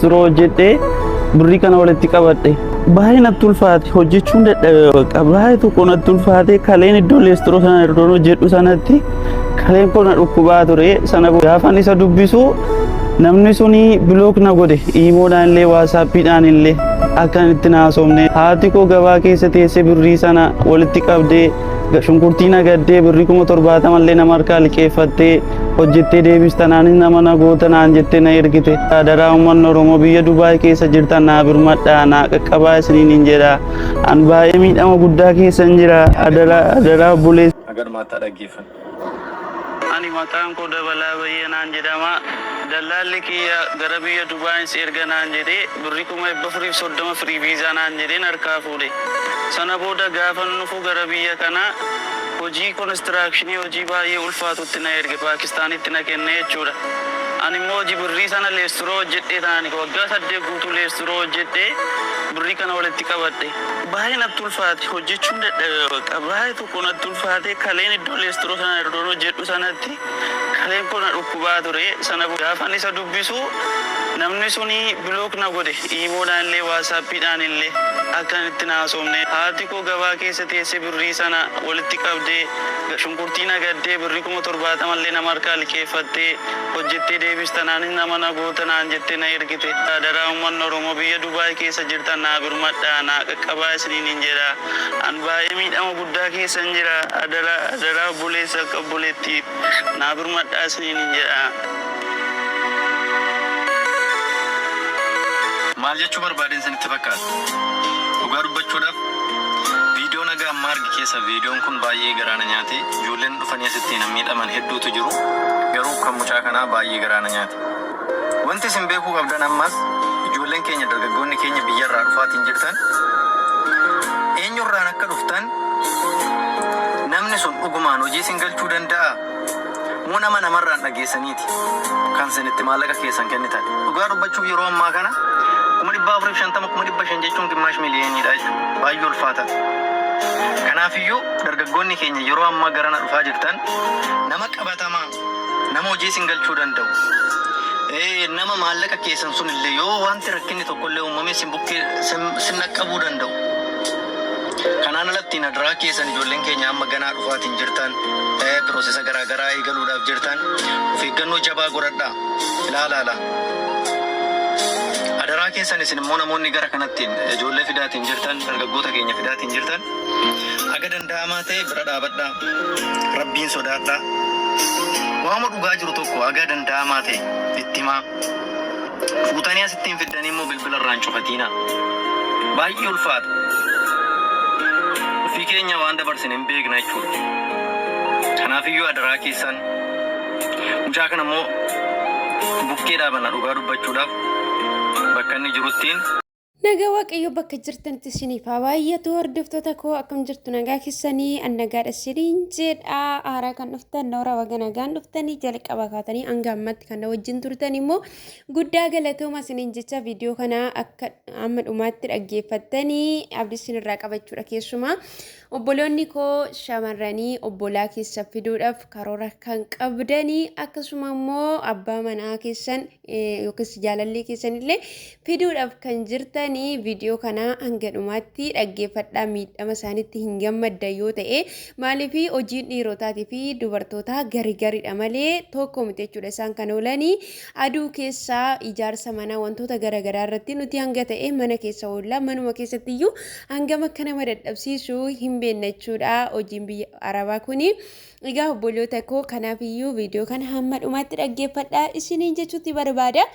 Leestiroo hojjedhee birrii kana walitti qabadhe. Baay'ee natti ulfaate, hojjechuun dadhabe bakka baay'ee tokko natti ulfaate. Kaleen iddoo leestiroo sana iddoo hojjedhu sanatti kaleen koo na dhukkubaa ture. Sana gaafan isa dubbisu namni suni block na godhe, iimoodhaan illee waasaappiidhaan illee akka itti naasofne. Haati koo gabaa keessa teessee birrii sana walitti qabdee, shunkurtii nagaddee, birrii 70,000 illee nama harkaa liqeeffattee hojjettee deebistanaanis nama na goota naan jettee na ergite. Adaraa, uummanni Oromoo biyya Dubaay keessa jirtan naa birmadhaa, naa qaqqabaa isiniin hin jedha. An baay'ee miidhama guddaa keessa hin jira. Adaraa, adaraa obboleessa. Haga dhumaatti dhaggeeffannu. Ani maqaan koo Dabalaa Bayyanaan jedhama. Dallaalli kiyya gara biyya Dubaayin si erga naan jedhee, birrii 430,000 free visa naan jedheen harkaa fuudhe. Sana booda gaafa dhufu gara biyya kanaa hojii konistiraakshini, hojii baay'ee ulfaatutti na erge, Paakistaanitti na kenne jechuudha. Ani immoo hojii birrii sana leesturoo hojjedhee taani waggaa 8 guutuu leesturoo hojjedhee birrii kana walitti qabadhe. Baay'ee natti ulfaate, hojjechuun dadhabe bakka baay'ee tokko natti ulfaate. Kaleen iddoo leesturoo sana iddoo hojjedhu sanatti kaleen koo na dhukkubaa ture. Sana gaafan isa dubbisu namni suni block na godhe, iimoodhaan illee waasaappiidhaan illee akka itti naasofne. Haati koo gabaa keessa teessee birrii sana walitti qabdee, shunkurtii nagaddee, birrii 70,000 illee nama harkaa liqeeffattee hojjettee deebistanaanis nama na goota naan jettee na ergite. Adaraa, uummanni Oromoo biyya Dubaay keessa jirtan naa birmadhaa, naa qaqqabaa isiniin hin jedha. An baay'ee miidhama guddaa keessa hin jira. Adaraa, adaraa, obboleessa akka obboleettii naa birmadhaa isiniin hin jedha. Maal jechuu barbaadeen isinitti fakkaata? Dhugaa dubbachuudhaaf, viidiyoo nagaa amma arge keessa viidiyoon kun baay'ee garaa na nyaate. Ijoolleen dhufanii asitti hin miidhaman hedduutu jiru. Garuu kan mucaa kanaa baay'ee garaa na nyaate. Wanti isin beekuu qabdan ammas, ijoolleen keenya, dargaggoonni keenya biyyarraa dhufaatiin jirtan, eenyurraan akka dhuftan, namni sun dhugumaan hojii isin galchuu danda'a? Moo nama namarraan dhageessaniiti kan isin itti maallaqa keessan kennitan? Dhugaa dubbachuuf, yeroo ammaa kana 450,000, 500,000 jechuun gimmaash miliyooniidha jechuudha. Baay'ee ulfaata. Kanaafiyyuu dargaggoonni keenya yeroo ammaa garana dhufaa jirtan, nama qabatamaa, nama hojii isin galchuu danda'u, nama maallaqa keessan sun illee yoo wanti rakkinni tokko illee uumame sin bukkee sin dhaqqabuu danda'u. Kanaan alatti adaraa keessan, ijoolleen keenya amma ganaa dhufaatiin jirtan, process garaagaraa eegaluudhaaf jirtan, of eeggannoo jabaa godhadhaa. Ilaalaala. Adaraa keessan, isin immoo namoonni gara kanatti ijoollee fidaatiin jirtan, dargaggoota keenya fidaatiin jirtan, haga danda'amaa ta'e bira dhaabadhaa. Rabbiin sodaadhaa. Waama dhugaa jiru tokko haga danda'amaa ta'e itti himaa. Fuutanii asitti hin fiddanii immoo bilbila irraan cufatiina. Baay'ee ulfaata. Ofii keenya waan dabarsine hin beekna jechuudha. Kanaafiyyuu adaraa keessan, mucaa kana immoo bukkee dhaabanna, dhugaa dubbachuudhaaf, bakka inni jiruttiin. Nagaa Waaqayyo bakka jirtanitti isiniif haa baay'atu. Hordoftoota koo, akkam jirtu? Nagaa keessanii? An nagaadha isiniin jedha. Haaraa kan dhuftan noora, baga nagaan dhuftanii. Jalqaba kaatanii hanga ammatti kan na wajjin turtan immoo guddaa galatooma isiniin jecha. Viidiyoo kana akka amma dhumaatti dhaggeeffattanii abdii isinirraa qabachuudha. Keessumaa obboloonni koo shamarranii obbolaa keessa fiduudhaaf karoora kan qabdanii, akkasuma immoo abbaa manaa keessan yookiis jaalallee keessanillee fiduudhaaf kan jirtanii, viidiyoo kana hanga dhumaatti dhaggeeffadhaa. Miidhama isaanitti hin gammadda yoo ta'e, maaliif hojiin dhiirotaatii fi dubartootaa gari garidha malee tokko miti jechuudha. Isaan kan oolanii aduu keessaa ijaarsa manaa, wantoota garaagaraa irratti. Nuti hanga ta'e mana keessa oolla. Manuma keessatti iyyuu hangam akka nama dadhabsiisu hin beekna jechuudha hojiin biyya arabaa kuni. Egaa obboloota koo, kanaaf iyyuu viidiyoo kana hamma dhumaatti dhaggeeffadhaa isiniin jechuutti barbaada.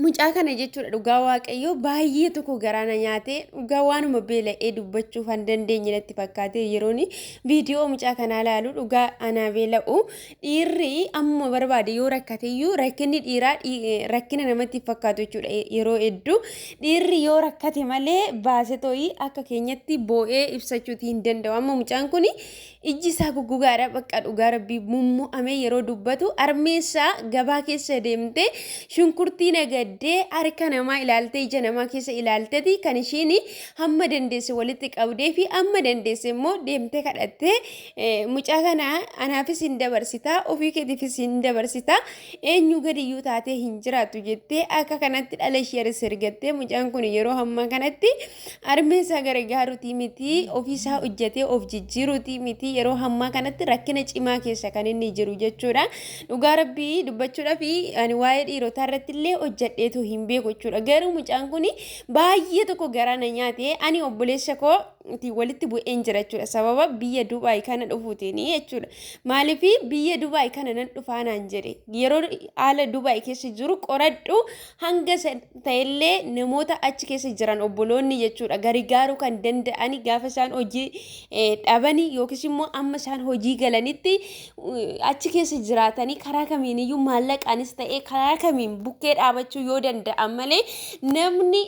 Mucaa kana jechuudha, dhugaa Waaqayyoo baay'ee tokko garaa na nyaate. Dhugaa waanuma beela'ee dubbachuuf han dandeenye natti fakkaate. Yeroon viidiyoo mucaa kanaa ilaalu dhugaa anaa beela'u. Dhiirri amma barbaade yoo rakkate iyyuu, rakkinni dhiiraa rakkina namatti fakkaatu jechuudha. Yeroo hedduu dhiirri yoo rakkate malee baase too'ii akka keenyatti boo'ee ibsachuuti hin danda'u. Amma mucaan kun ijji isaa guggugaadha bakka, dhugaa Rabbii mummu'amee yeroo dubbatu, armeessaa gabaa keessa deemtee shunkurtii nagaddee. gaddee harka namaa ilaaltee ija namaa keessa ilaalteeti kan ishiin hamma dandeesse walitti qabdee fi hamma dandeesse immoo deemtee kadhattee mucaa kana anaafis hin dabarsitaa, ofii keetiifis hin dabarsitaa, eenyu gadiyyuu taatee hin jiraattu jettee akka kanatti dhala ishee aris ergattee, mucaan kun yeroo ammaa kanatti harmee isaa gargaaruutii miti, ofiisaa hojjetee of jijjiiruutii miti, yeroo ammaa kanatti rakkina cimaa keessa kan inni jiru jechuudha. Dhugaa Rabbii dubbachuudhaaf ani waa'ee dhiirotaa irratti illee hojjedheetu hin beeku jechuudha. Garuu mucaan kun baay'ee tokko garaa na nyaate. Ani obboleessa koo walitti bu'een jira jechuudha. Sababa biyya Dubaay kana dhufuutiin jechuudha. Maaliif biyya Dubaay kana nan dhufaa naan jedhe, yeroo haala Dubaay keessa jiru qoradhu hanga ta'ellee namoota achi keessa jiran obboloonni jechuudha gargaaruu kan danda'ani gaafa isaan hojii dhabanii yookiis immoo amma isaan hojii galanitti achi keessa jiraatanii karaa kamiiniyyuu maallaqaanis ta'ee karaa kamiin bukkee dhaabachuu yoo danda'an malee, namni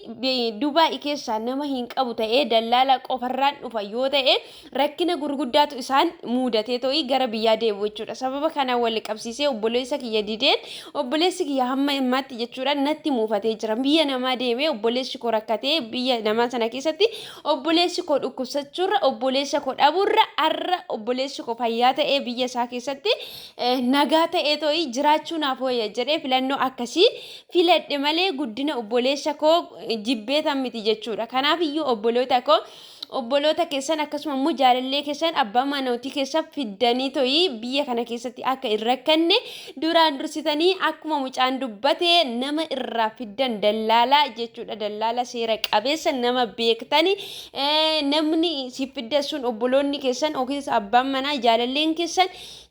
Dubaay keessaa nama hin qabu ta'ee dallaala qofarraan dhufa yoo ta'e rakkina gurguddaatu isaan mudatee ta'ii gara biyyaa deebi'u jechuudha. Sababa kanaan wal qabsiisee obboleessa kiyya dideen, obboleessi kiyya hamma ammaatti jechuudha natti muufatee jira. Biyya namaa deemee obboleessi koo rakkatee, biyya namaa sana keessatti obboleessi koo dhukkubsachuurra, obboleessa koo dhabuurra, har'a obboleessi koo fayyaa ta'ee biyya isaa keessatti nagaa ta'ee ta'ii jiraachuu naaf wayya jedhee filannoo akkasii filadhe malee guddina obboleessa koo jibbeetan miti jechuudha. Kanaaf iyyuu obboloota koo, obboloota keessan akkasuma immoo jaalallee keessan, abbaa manootii keessa fiddanii to'ii biyya kana keessatti akka hin rakkanne duraan dursitanii akkuma mucaan dubbate nama irraa fiddan dallaalaa jechuudha. Dallaala seera qabeessa nama beektani namni si fidde sun, obboloonni keessan yookiis abbaan manaa jaalalleen keessan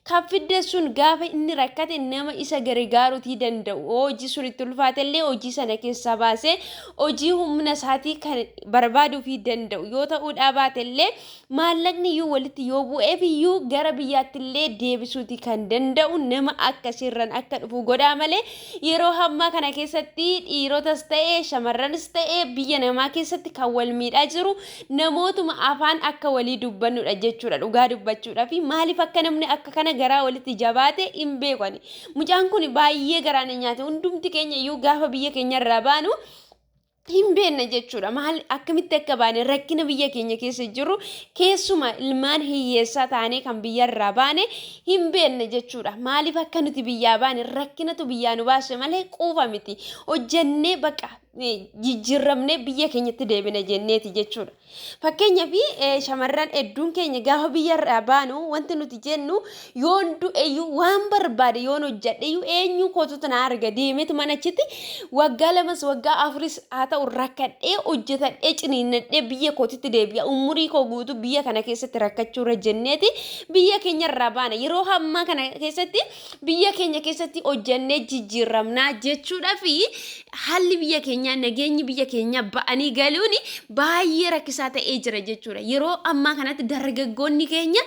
kan fidde sun gaafa inni rakkate nama isa gargaaruutii danda'u, hojii sun itti ulfaatellee hojii sana keessaa baasee hojii humna isaatii kan barbaaduufii danda'u yoo ta'uudhaa baatellee, maallaqni iyyuu walitti yoo bu'eef iyyuu gara biyyaatti illee deebisuuti kan danda'u nama akkasiirran akka dhufu godhaa malee, yeroo ammaa kana keessatti dhiirotas ta'e shamarranis ta'e biyya namaa keessatti kan wal miidhaa jiru namootuma afaan akka walii dubbannudha jechuudha. Dhugaa dubbachuudha fi maaliif akka namni akka kana garaa walitti jabaate hin beekani. Mucaan kun baay'ee garaa na nyaate. Hundumti keenya iyyuu gaafa biyya keenya irraa baanu hin beekna jechuudha. Maal akkamitti akka baane, rakkina biyya keenya keessa jiru, keessuma ilmaan hiyyeessaa taanee kan biyya irraa baane hin beekna jechuudha. Maaliif akka nuti biyyaa baane, rakkinatu biyyaa nu baase malee quufa miti. Hojjannee baqa jijjiiramnee biyya keenyatti deebina jenneeti jechuudha. Fakkeenyaaf shamarran hedduun keenya gaafa biyya irraa baanu wanti nuti jennu, yoon du'eyyuu, waan barbaade yoon hojjedheyyuu, eenyu kootutu na arga, deemeetu mana achitti waggaa 2s waggaa 4s haa ta'u rakkadhee hojjetadhee ciniinnadhee biyya kootitti deebi'a, umurii koo guutuu biyya kana keessatti rakkachuurra jenneeti biyya keenya irraa baana. Yeroo ammaa kana keessatti biyya keenya keessatti hojjennee jijjiiramnaa jechuudha fi haalli biyya keenyaa, nageenyi biyya keenyaa ba'anii galuun baay'ee rakkisaa ta'ee jira jechuudha. Yeroo ammaa kanatti dargaggoonni keenya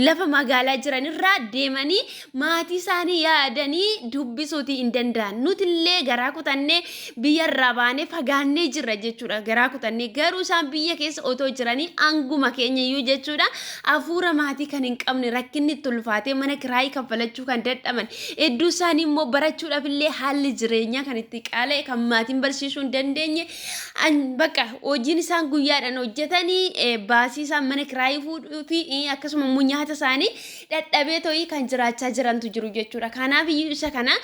lafa magaalaa jiranirraa deemanii maatii isaanii yaadanii dubbisuutii hin danda'an. Nutillee garaa kutannee biyyarraa baanee fagaannee jirra jechuudha. Garaa kutannee garuu isaan biyya keessa otoo jiranii hanguma keenya iyyuu jechuudha. Hafuura maatii kan hin qabne, rakkinni itti ulfaatee mana kiraayii kaffalachuu kan dadhaban hedduu isaanii immoo barachuudhaaf illee haalli jireenyaa kan itti qaala'e, kan maatiin barsiisuu hin dandeenye, bakka hojiin isaan guyyaadhaan hojjetanii baasii isaan mana kiraayii fuudhuu fi akkasuma immoo nyaata isaanii dadhabee to'ii kan jiraachaa jirantu jiru jechuudha. Kanaaf iyyuu isa kana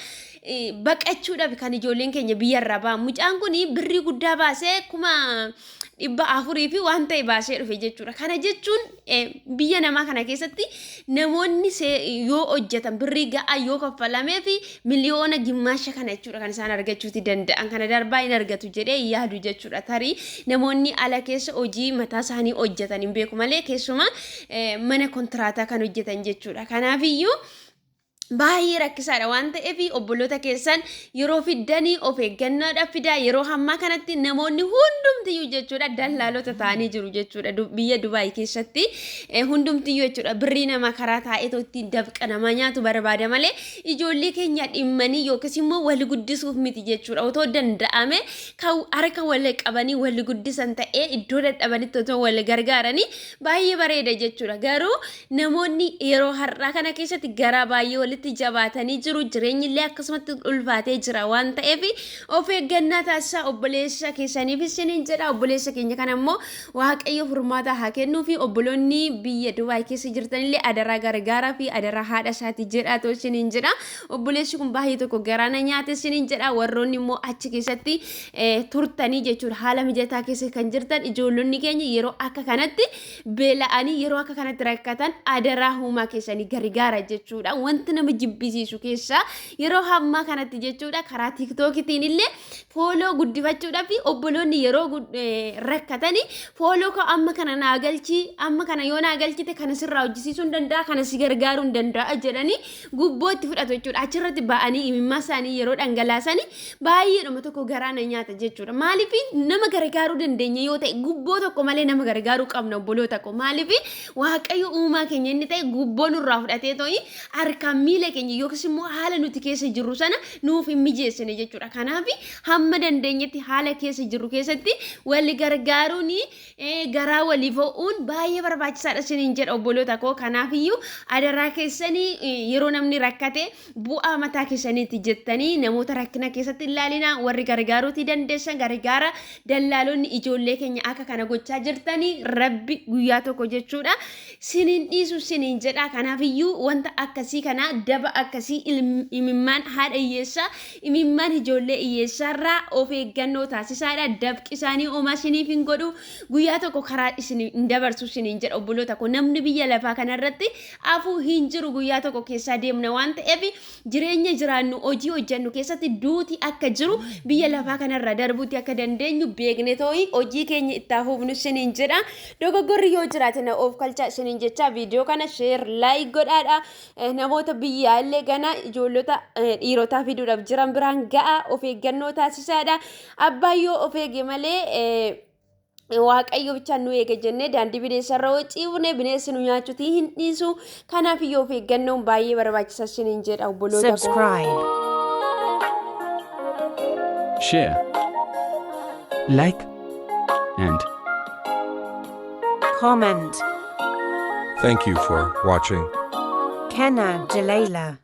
baqachuudhaaf kan ijoolleen keenya biyyarraa ba'an. Mucaan kun birrii guddaa baasee 400,000 fi waan ta'e baasee dhufe jechuudha. Kana jechuun biyya namaa kana keessatti namoonni yoo hojjetan birrii ga'aa yoo kaffalamee fi miliyoona gimmaasha kana jechuudha kan isaan argachuuti danda'an. Kana darbaa hin argatu jedhee yaadu jechuudha. Tarii namoonni ala keessa hojii mataa isaanii hojjetan hin beeku malee, keessumaa mana kontiraataa kan hojjetan jechuudha. Kanaaf iyyuu baay'ee rakkisaadha waan ta'eef obboloota keessan yeroo fiddanii of eeggannoodhaaf fidaa. Yeroo ammaa kanatti namoonni hundumtiyyuu jechuudha dallaalota ta'anii jiru jechuudha. Biyya Dubaay keessatti hundumtiyyuu jechuudha birrii nama karaa taa'eetoo ittiin dafqa namaa nyaatu barbaada malee ijoollee keenya dhimmanii yookiis immoo wal guddisuuf miti jechuudha. Otoo danda'ame kan harka wal qabanii wal guddisan ta'ee iddoo dadhabanitti otoo wal gargaaranii baay'ee bareeda jechuudha. Garuu namoonni yeroo har'aa kana keessatti garaa baay'ee walitti walitti jabaatanii jiru. Jireenyi illee akkasumatti ulfaatee jira waan ta'eef of eeggannaa taasisaa obboleessa keessaniif isiniin jedha. Obboleessa keenya kana immoo Waaqayyo furmaata haa kennuu fi obboloonni biyya Dubaay keessa jirtanillee adaraa gargaaraa fi adaraa haadha isaati jedha too isiniin jedha. Obboleessi kun baay'ee tokko garaa na nyaate isiniin jedha. Warroonni immoo achi keessatti turtanii jechuudha haala mijataa keessa kan jirtan ijoollonni keenya yeroo akka kanatti beela'anii yeroo akka kanatti rakkatan adaraa uumaa keessanii gargaara jechuudha. Wanti nama jibbisiisu keessaa yeroo hammaa kanatti jechuudha karaa tiiktookitiin illee follow guddifachuudhaaf obboloonni yeroo rakkatanii follow koo amma kana naa galchii, amma kana yoo naa galchite kana sirraa hojjisiisuu hin danda'a, kana si gargaaruu hin danda'a jedhanii gubboo itti fudhatu jechuudha. Achirratti ba'anii imimmaa isaanii yeroo dhangalaasanii baay'eedhuma tokko garaa na nyaata jechuudha. Maaliif nama gargaaruu dandeenya yoo ta'e gubboo tokko malee nama gargaaruu qabna, obboloota koo. Maaliif Waaqayyo uumaa keenya inni ta'e gubboo nurraa fudhatee to'i harkaan miila keenya yookiis immoo haala nuti keessa jirru sana nuuf hin mijeessine jechuudha. Kanaaf hamma dandeenyetti haala keessa jirru keessatti wal gargaaruun, garaa waliif ho'uun baay'ee barbaachisaadha isiniin jedha, obboloota koo. Kanaaf iyyuu adaraa keessanii yeroo namni rakkate bu'aa mataa keessaniitti jettanii namoota rakkina keessatti ilaalina. Warri gargaaruutii dandeessan gargaara. Dallaalonni ijoollee keenya akka kana gochaa jirtanii Rabbi guyyaa tokko jechuudha sinin dhiisu sinin jedha. Kanaaf iyyuu wanta akkasii kana, daba akkasii, imimmaan haadha hiyyeessaa, imimmaan ijoollee hiyyeessaarraa of eeggannoo taasisaadha. Dafqi isaanii homaa isiniif hin godhu, guyyaa tokko karaa isin hin dabarsu isiniin jedha, obboloota koo. Namni biyya lafaa kanarratti afuu hin jiru. Guyyaa tokko keessaa deemna waan ta'eef jireenya jiraannu, hojii hojjennu keessatti duuti akka jiru, biyya lafaa kanarra darbuuti akka dandeenyu beekne too'i hojii keenya itti hafuufnu isiniin jedha. Dogoggorri yoo jiraate na of kalchaa isiniin jecha. Viidiyoo kana share, like godhaadha. Namoota biyyaa illee gana ijoollota dhiirotaa fiduudhaaf jiran biraan ga'a. Of eeggannoo taasisaadha. Abbaan yoo of eege malee Waaqayyo bichaan nu eege jennee daandii bineensarra yoo ciifne bineensi nu nyaachuutii hin dhiisu. Kanaaf iyyuu of eeggannoon baay'ee barbaachisa isiniin jedha, obboloota koo. Subscribe. Share. Like. And Comment. Thank you for watching. Kenna Jalala.